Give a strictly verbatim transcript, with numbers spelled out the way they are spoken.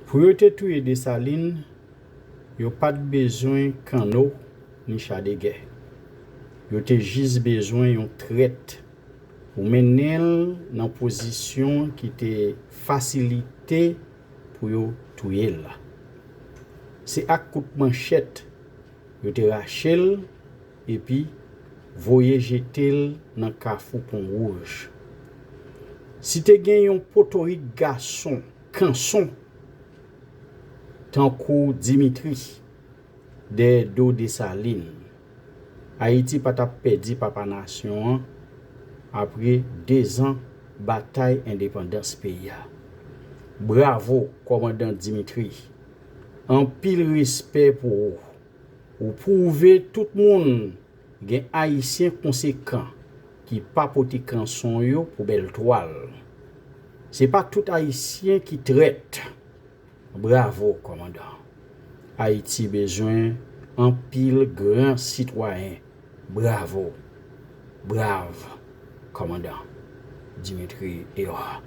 Pou yo te touye Desalin, yo pa t bezwen kanno ni cha de gè. Yo te jis bezwen yon trèt pou mennen l nan pozisyon ki te fasilite pou yo touye l la. Se ak kout manchèt yo te rache l epi voye jete l nan kafou Pon Wouj. Si te gen yon potorik gason kanson tankou Dimitri dèyè do Desalin, Ayiti pa t ap pèdi papa nasyon an apre dezan batay endepandans peyi a. Bravo, kòmandan Dimitri! Anpil respè pou ou! Ou pwouve tout moun gen Ayisyen konsekan ki pa pote kanson yo pou bèl twal. Se pa tout Ayisyen ki trèt. Bravo, kòmandan. Ayiti bezwen anpil gran sitwayen. Bravo. Brav, kòmandan Dimitri Hérard.